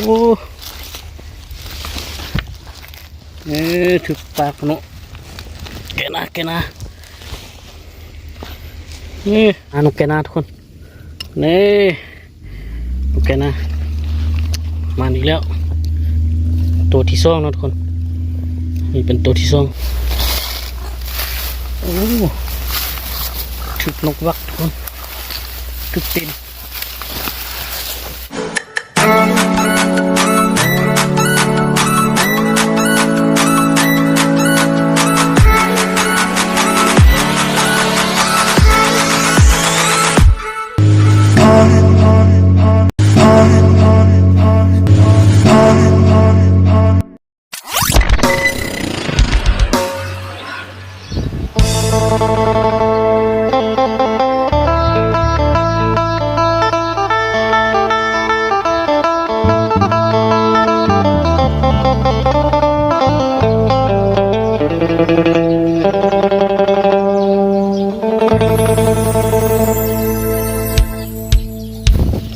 ໂອ້ ເອີ ຖືກປາກເນາະ ແກ່ນາ ແກ່ນາ ເອີ ອາ ນົກແກ່ນາທຸກຄົນ ນີ້ ໂອເຄນະ ມາອີກແລ້ວ ໂຕທີສອງເນາະທຸກຄົນ ນີ້ເປັນໂຕທີສອງ ໂອ້ ຖືກນົກວັກທຸກຄົນ ຖືກຕີນ.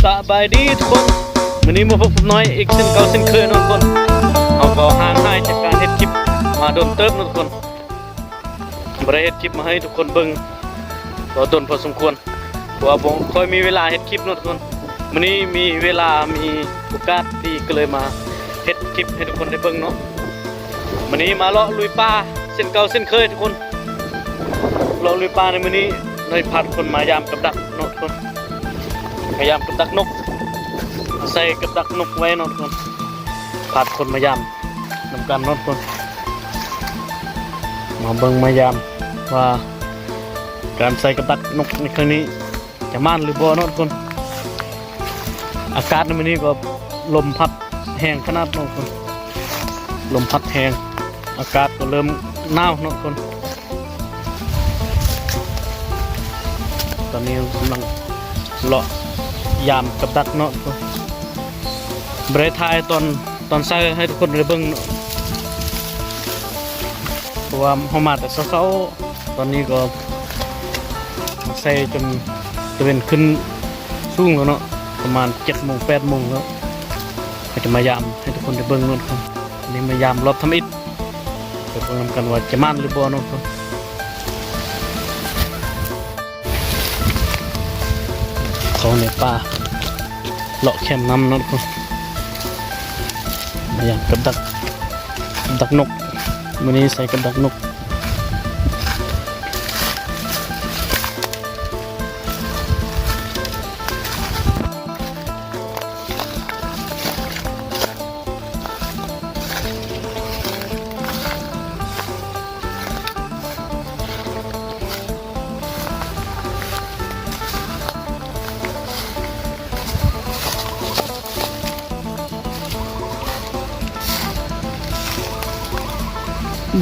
ສະບາຍດີທຸກຄົນ ມື້ນີ້ມາພົບກັບນ້ອຍອີກເຊັ່ນເກົ່າເຊັ່ນເຄີຍເນາະທຸກຄົນ ເຮົາກໍຫ່າງຫາຍຈາກການເຮັດຄລິບມາດົນເຕີບເນາະທຸກຄົນ ບໍ່ໄດ້ເຮັດຄລິບມາໃຫ້ທຸກຄົນເບິ່ງກໍດົນພໍສົມຄວນ ເພາະວ່າບໍ່ຄ່ອຍມີເວລາເຮັດຄລິບເນາະທຸກຄົນ ມື້ນີ້ມີເວລາມີໂອກາດດີກໍເລີຍມາເຮັດຄລິບໃຫ້ທຸກຄົນໄດ້ເບິ່ງເນາະ ມື້ນີ້ມາເລາະລຸຍປ່າເຊັ່ນເກົ່າເຊັ່ນເຄີຍທຸກຄົນ ເລາະລຸຍປ່າໃນມື້ນີ້ ໄດ້ພາທຸກຄົນມາຢາມກັບດັກເນາະທຸກຄົນ ມາຢາມກັບດັກນົກ ມາໃສ່ກັບດັກນົກໄວ້ເນາະທຸກຄົນ ພາທຸກຄົນມາຢາມນຳກັນເນາະທຸກຄົນ ມາເບິ່ງມາຢາມວ່າການໃສ່ກັບດັກນົກໃນຄັ້ງນີ້ ຈະໝານຫຼືບໍ່ເນາະທຸກຄົນ ອາກາດໃນມື້ນີ້ກໍລົມພັດແຮງຂະໜາດເນາະທຸກຄົນ ລົມພັດແຮງ ອາກາດກໍເລີ່ມໜາວເນາະທຸກຄົນ ຕອນນີ້ກຳລັງເລາະຢາມກັບດັກເນາະທຸກຄົນ ບໍ່ໄດ້ຖ່າຍຕອນ ຕອນໃສ່ໃຫ້ທຸກຄົນໄດ້ເບິ່ງເນາະ ເພາະວ່າເຮົາມາແຕ່ເຊົ້າໆ ຕອນນີ້ກໍໃສ່ຈົນຕາເວັນຂຶ້ນສູງແລ້ວເນາະ ປະມານເຈັດໂມງແປດໂມງແລ້ວ ກໍຈະມາຢາມໃຫ້ທຸກຄົນໄດ້ເບິ່ງເນາະ ອັນນີ້ມາຢາມລອບທຳອິດ ໄປເບິ່ງນຳກັນວ່າຈະໝານຫຼືບໍ່ເນາະ ເຂົ້າໃນປ່າ ເລາະແຄມນ້ຳເນາະ ມາຢາມກັບດັກ ກັບດັກນົກ ມື້ນີ້ໃສ່ກັບດັກນົກ.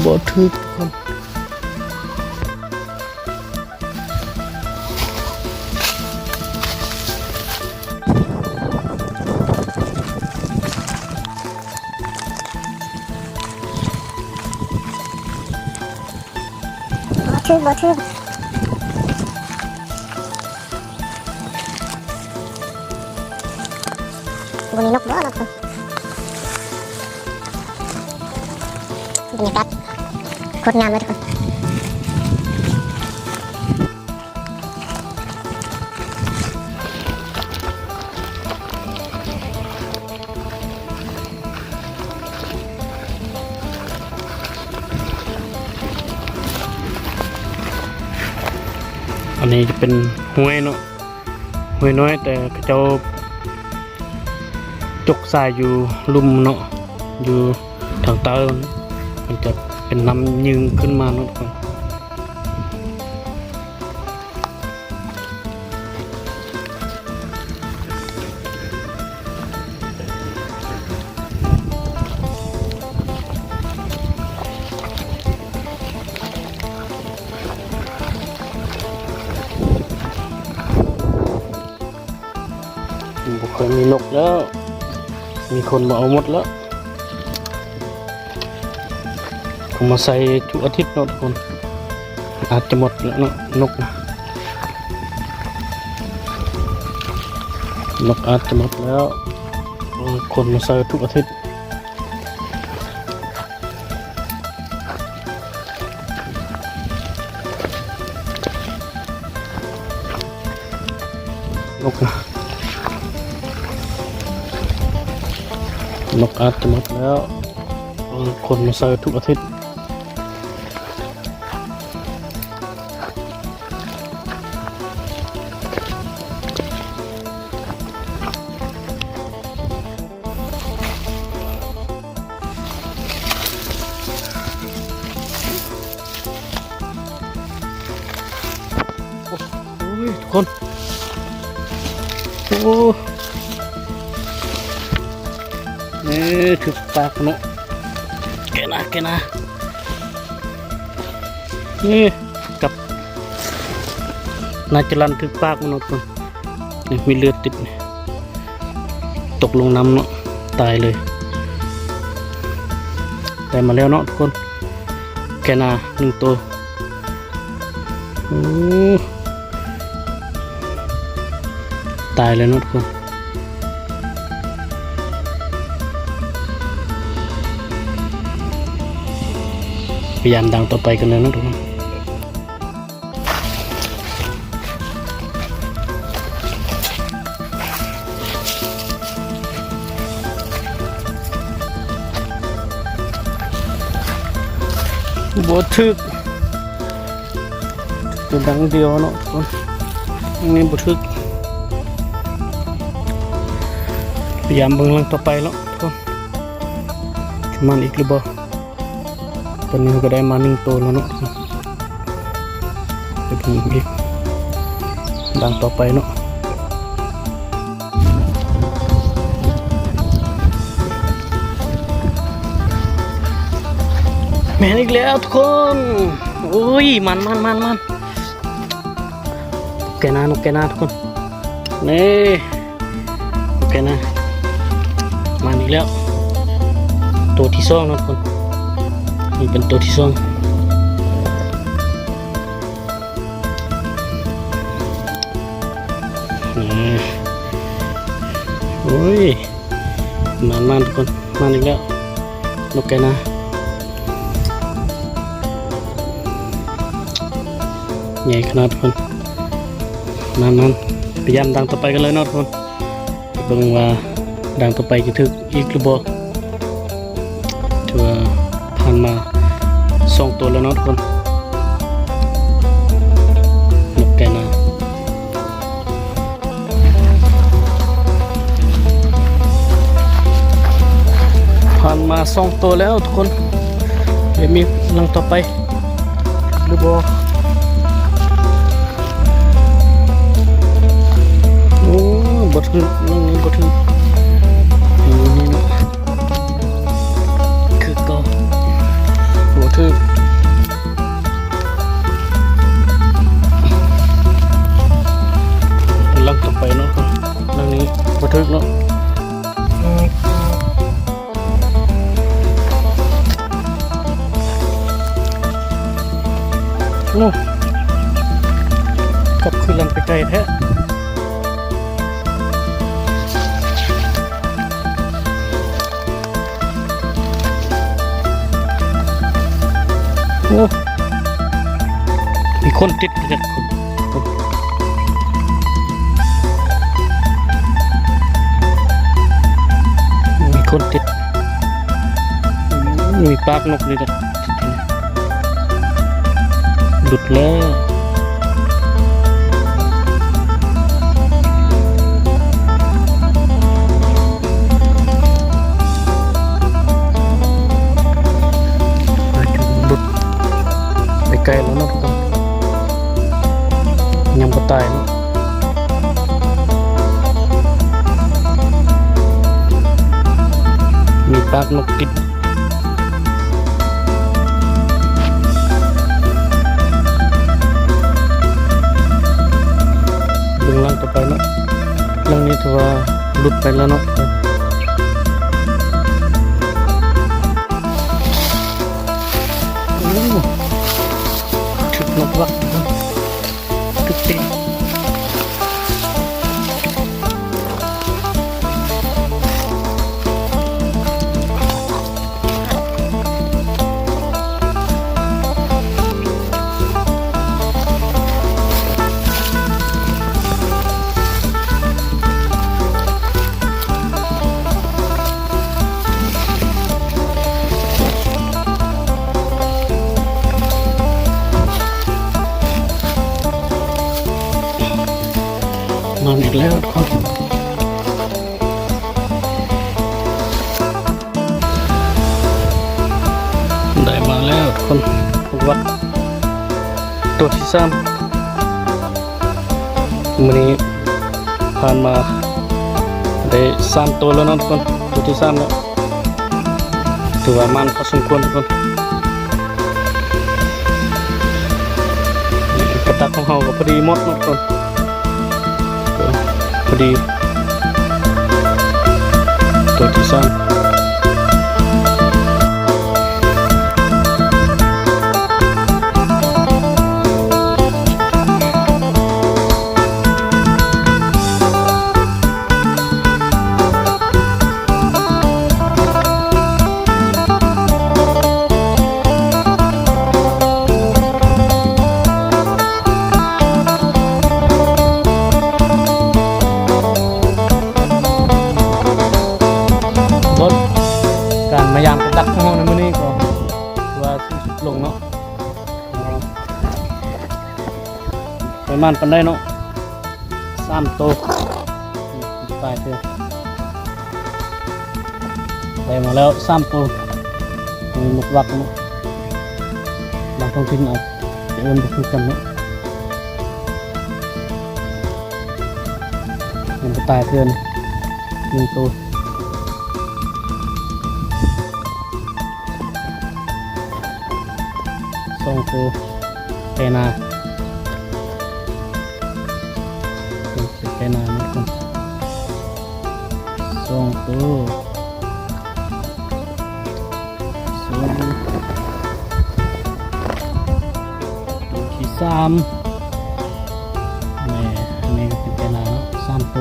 ບໍ່ຖືກຄົນ. ບໍ່ຖືກ ບໍ່ຖືກ ບໍ່ມີນົກບໍ່ເນາະ ທຸກຄົນ. ບັນຍາກາດໂຄດງາມເລີຍທຸກຄົນ. ອັນນີ້ຈະເປັນຫ້ວຍເນາະ. ຫ້ວຍນ້ອຍ ແຕ່ເຂົາເຈົ້າຈົກສາຍຢູ່ລຸ່ມເນາະ ຢູ່ທາງໃຕ້ ມັນຈະເປັນນ້ຳຍື່ນມາເນາະທຸກຄົນ. ບໍ່ຄ່ອຍມີນົກແລ້ວ ມີຄົນມາເອົາໝົດແລ້ວ. ເຂົາມາໃສ່ທຸກອາທິດເນາະທຸກຄົນ ອາດຈະໝົດແລ້ວເນາະ ນົກນະ ນົກອາດຈະໝົດແລ້ວ. ຄົນມາໃສ່ທຸກອາທິດ. ນົກນະ ນົກອາດຈະໝົດແລ້ວ. ເອີ ຄົນມາໃສ່ທຸກອາທິດ. ໂອ້ຍ ທຸກຄົນ ໂອ້ ນີ້ຖືກປາກເນາະ. ແກ່ນາ ແກ່ນາ ນີ້ ກັບນາຈະລັນຖືກປາກມັນເນາະທຸກຄົນ. ນີ້ມີເລືອດຕິດນີ້ ຕົກລົງນ້ຳເນາະ ຕາຍເລີຍ. ໄດ້ມາແລ້ວເນາະທຸກຄົນ ແກ່ນາໜຶ່ງໂຕ. ໂອ້ ຕາຍເລີຍເນາະທຸກຄົນ. ພະຍາຍາມດັງຕໍ່ໄປກັນເລີຍເນາະທຸກຄົນ. ບໍ່ຖືກ ຖືກແຕ່ດັງດຽວເນາະທຸກຄົນ. ອັນນີ້ບໍ່ຖືກ. ພະຍາຍາມເບິ່ງຫຼັງຕໍ່ໄປເນາະທຸກຄົນ ມັນອີກຫຼືບໍ່. ຕອນນີ້ເຮົາກໍໄດ້ມາໜຶ່ງໂຕແລ້ວເນາະ. ໄປເບິ່ງອີກຫຼັງຕໍ່ໄປເນາະ. ແມ່ນອີກແລ້ວທຸກຄົນ. ໂອ້ຍ ມັນໆໆໆ ແກ່ນາ ນົກແກ່ນາທຸກຄົນ. ນີ້ ໂອເຄນະ ມາອີກແລ້ວ ໂຕທີສອງເນາະທຸກຄົນ. ນີ້ເປັນໂຕທີສອງ. ນີ້ ໂອ້ຍ ມາ ມາທຸກຄົນ ມາອີກແລ້ວ ນົກແກ່ນາ ໃຫຍ່ຂະໜາດທຸກຄົນ. ມາ ມາ ພະຍາຍາມດັງຕໍ່ໄປກັນເລີຍເນາະທຸກຄົນ. ໄປເບິ່ງວ່າດັງຕໍ່ໄປຈະຖືກອີກຫຼືບໍ່. ຖືວ່າຜ່ານມາສອງໂຕແລ້ວເນາະທຸກຄົນ ນົກແກ່ນາ. ຜ່ານມາສອງໂຕແລ້ວທຸກຄົນ. ຈະມີຫຼັງຕໍ່ໄປ ຫຼືບໍ່? ໂອ້ ບໍ່ຖືກ ນີ້ບໍ່ຖືກ ນີ້ ນີ້ ຄືເກົ່າ ບໍ່ຖືກ. ຫຼັງຕໍ່ໄປເນາະ ຫຼັງນີ້ບໍ່ຖືກເນາະ. ໂອ້ ກັບຄືລັນໄປໄກແທ້. ໂອ້ ມີຄົນຕິດຢູ່ເດ້ ມີຄົນຕິດ ມີປາກນົກນີ້ເດ້ ຫຼຸດແລ້ວ. ໄປໄກແລ້ວເນາະທຸກຄົນ ຍັງບໍ່ຕາຍເນາະ. ມີປາກນົກຕິດ. ເບິ່ງຫຼັງຕໍ່ໄປເນາະ ຫຼັງນີ້ຖືວ່າຫຼຸດໄປແລ້ວເນາະ. ໂອ້ ຖືກນົກວັກ ຖືກຕີນ. ອີກແລ້ວທຸກຄົນ ໄດ້ມາແລ້ວທຸກຄົນ ພວກວັດຕົວທີສາມ ມື້ນີ້ຜ່ານມາໄດ້ສາມໂຕແລ້ວເນາະທຸກຄົນ ຕົວທີສາມແລ້ວ ຖືວ່າໝານພໍສົມຄວນທຸກຄົນ ກະຕັກຂອງເຮົາກໍພໍດີໝົດເນາະທຸກຄົນ ພໍດີ ຕົວທີສາມ. ບົດການມາຢາມກະຕັກຂອງເຮົາໃນມື້ນີ້ກໍຖືວ່າສິ້ນສຸດລົງເນາະ ບໍ່ໝານປານໃດເນາະ ສາມໂຕ ຕາຍເທື່ອ ໄດ້ມາແລ້ວສາມໂຕ ມີໝົກວັກເນາະ ບາງທ້ອງຖິ່ນອາດຈະເອີ້ນບໍ່ຄືກັນເນາະ ມັນກໍຕາຍເທື່ອໜຶ່ງໂຕ ສອງໂຕ ໄປນາ ໄປນາເນາະ ສອງໂຕ ສອງ ໂຕທີສາມ ແມ່ ແມ່ກໍເປັນໄປນາເນາະ ສາມໂຕ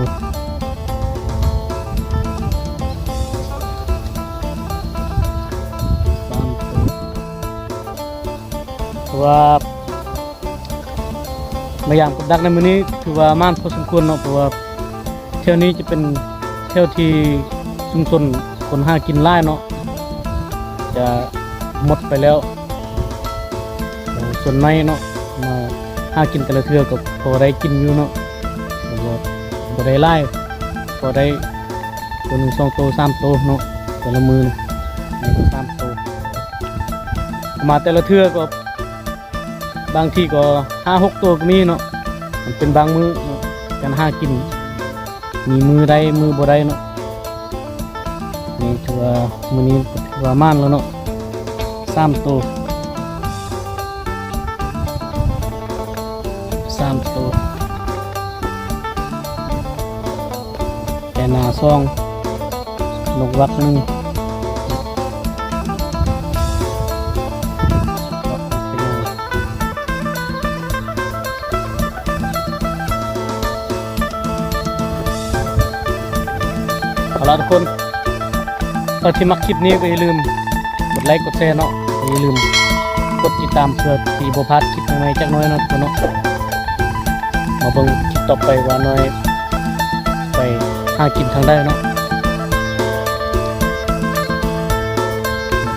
ສາມໂຕ ເພາະວ່າມາຢາມກະດັກໃນມື້ນີ້ຖືວ່າໝານພໍສົມຄວນເນາະ ເພາະວ່າແຖວນີ້ຈະເປັນແຖວທີ່ຊຸມຊົນຄົນຫາກິນຫຼາຍເນາະ ຈະໝົດໄປແລ້ວ ເອີ ສ່ວນໃນເນາະ ມາຫາກິນແຕ່ລະເທື່ອກໍພໍໄດ້ກິນຢູ່ເນາະ ບໍ່ ບໍ່ໄດ້ຫຼາຍ ພໍໄດ້ໂຕໜຶ່ງ ສອງໂຕ ສາມໂຕເນາະ ແຕ່ລະມື້ນີ້ ສາມໂຕ ມາແຕ່ລະເທື່ອກໍ ບາງທີກໍຫ້າຫົກໂຕກໍມີເນາະ ມັນເປັນບາງມື້ເນາະ ການຫາກິນ ມີມື້ໄດ້ມື້ບໍ່ໄດ້ເນາະ ນີ້ຖືວ່າມື້ນີ້ຖືວ່າໝານແລ້ວເນາະ ສາມໂຕ ສາມໂຕ ໄປນາສອງ ນົກວັກໜຶ່ງ ເອົາລະທຸກຄົນ ໃຜທີ່ມັກຄລິບນີ້ກໍຢ່າລືມກົດໄລກົດແຊເນາະ ຢ່າລືມກົດຕິດຕາມເພື່ອທີ່ບໍ່ພາດຄລິບໃໝ່ໆຈັກໜ້ອຍເນາະ ທຸກຄົນເນາະ. ມາເບິ່ງຄລິບຕໍ່ໄປວ່ານ້ອຍໄປຫາກິນທາງໃດເນາະ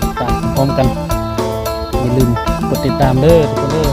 ຕິດຕາມພ້ອມກັນ. ຢ່າລືມກົດຕິດຕາມເດີທຸກຄົນເດີ